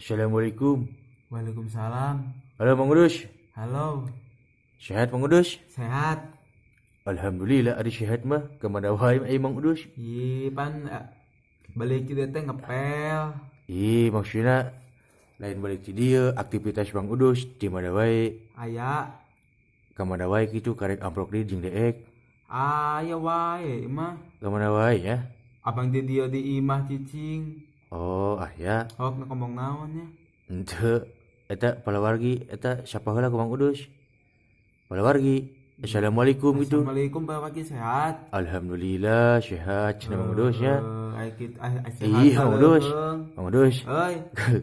Assalamualaikum. Waalaikumsalam. Halo, Mang Udus. Halo. Sehat, Mang Udus? Sehat. Alhamdulillah ari sehat mah. Kemana wae ai, Mang Udus? Ih, pan balik ke teh ngepel. Ih, maksudnya lain balik ti dieu, aktivitas Mang Udus di mana wae? Aya. Kamana wae kitu, karek amprok deui jeung deek? Aya wae mah. Kamana wae ya? Abang di dieu di imah cicing. Oh, ah ya. Oh, ngomong naon ya? Henteu, eta palawargi eta sapa heula ku Mang Udus? Palawargi. Assalamualaikum gitu. Assalamualaikum, Bapak, sehat? Alhamdulillah sehat cenah Mang Udus ya. Eh, ai kit ai ai sehat. Iya, Mang Udus. Mang Udus. Euy.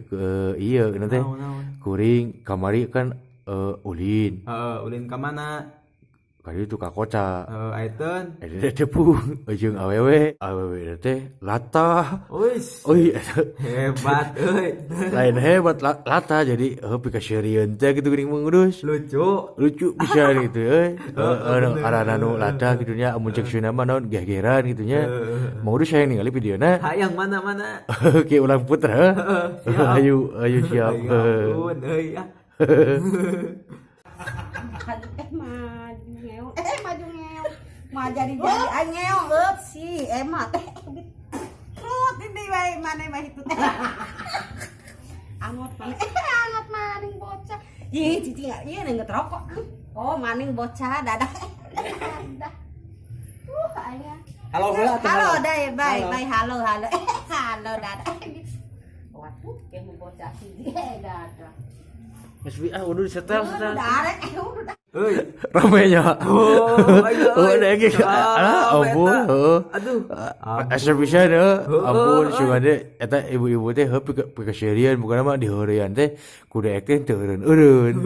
Ke iya kenapa teh? Naon naon? Kuring kamari kan ulin. Heeh, ulin ka mana? Kali itu ka kota. Heeh, aiteun. Eta tepung jeung awewe, awewe teh latah. Wis. Oi, Hebat euy. Lain hebat, latah jadi heuh pikaseurieun teh gitu geuning, Mang Udus. Lucu. Lucu bisa gitu euy. Heeh, arana nu latah gitu nya, amun cek Sunda mah naon, gegeran gitu nya. Mang Udus hayang ningali videona? Hayang, mana mana? Oke, ulang puter heuh. Siap. Ayo ayo, siap. Ya ampun euy ah. Eh, maju ngeong, eh, maju ngeong, mah jadi jadi ah ngeong eup si emak teh. Krut ini wae mana mah itu teh. Angot mana, eh, angot maning bocah. Ih, cici nggak, iya nggak rokok. Oh, maning bocah dadah. Dadah. Ayah. Halo heula atuh. Halo, dai, bye, Halo. Bye, halo, halo. Eh, halo, dadah. Waduh, kayak mau bocah sih, dadah. Geus ah, udah disetel setel. Udah arek, eh, udah. Euy. Ramenya. Oh, ayo, Oh, euy. da ge. Alah, ampun, Eta. heuh. Aduh. Asa pisan heuh. Heuh, Ampun, euy. sugan teh eta ibu-ibu teh heuh pikaseurieun, bukan mah diheureyan teh ku deek teh teu eureun-eureun.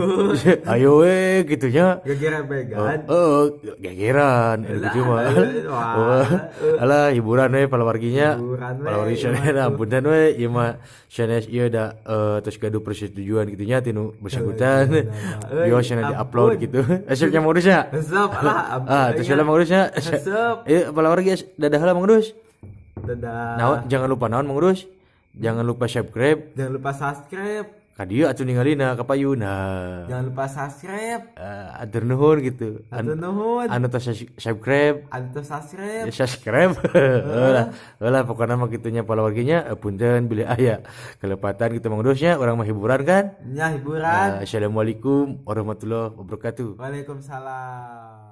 Ayo we kitu nya. Gegeran began. Heeh, gegeran gitu mah. Wah. Oh, alah, hiburan we palawarginya. Hiburan we, Palawargi ieu sanes, apunten we ieu mah sanes ieu da tos gaduh persetujuan kitu nya tinu bersangkutan. Euy, Yo cenah di-upload ampun. Gitu. Asup nya Mang Udus nya. Resep lah, ampun. Ah, terus heula, Mang Udus nya. Resep. Ieu palawargi dadah heula, Mang Udus. Dadah. Naon, jangan lupa naon, Mang Udus? Jangan lupa subscribe. Jangan lupa subscribe. Ka dieu atuh ningalina ka payuna. Jangan lupa subscribe. Atur nuhun gitu. Atur nuhun. Anu tos subscribe. Anu tos subscribe. Ya, subscribe. Heula, heula pokokna mah kitu nya palawarginya, punten bilih aya kelepatan gitu, Mang Udus nya, urang mah hiburan kan? Nya, hiburan. Assalamualaikum warahmatullahi wabarakatuh. Waalaikumsalam.